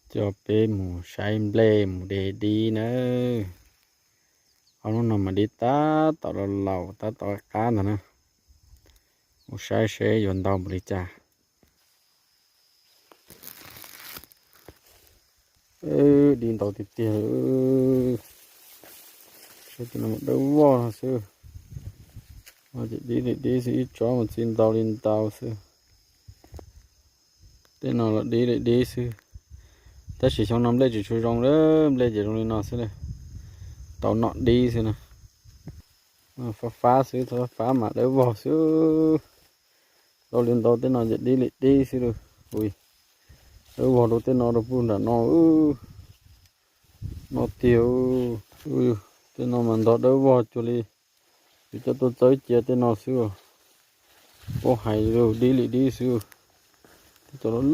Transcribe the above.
Coj peb mus saib nplej mus de dib nawb. Ob hnub no mas dib tab tom laus laus tab tom qab ntag na. Mus saib seb yuav ntau npaum li cas. Dib ntau tiag tiag. Saib tej no mas dawb vog no xwb. Ces dib li dib xwb, ib tsob mas txi ntau li ntau xwb. Tej no los dib li dib xwb. Tab sis xyoo no nplej tsis tshua zoo lawm, nplej ces zoo li no xwb na. Tau noj dib xwb na. Fab fab xwb, fab fab mas dawb vog xwb. Tau li ntau tej no ces dib li dib xwb lauj. Ui, dawb vog rau tej no rau puag nram no. No tiag. Tej no mas ntog dawb vog cuag li yuav coj tuaj txawb cia tej no xwb. Paub hais li dib li dib xwb. Tej cov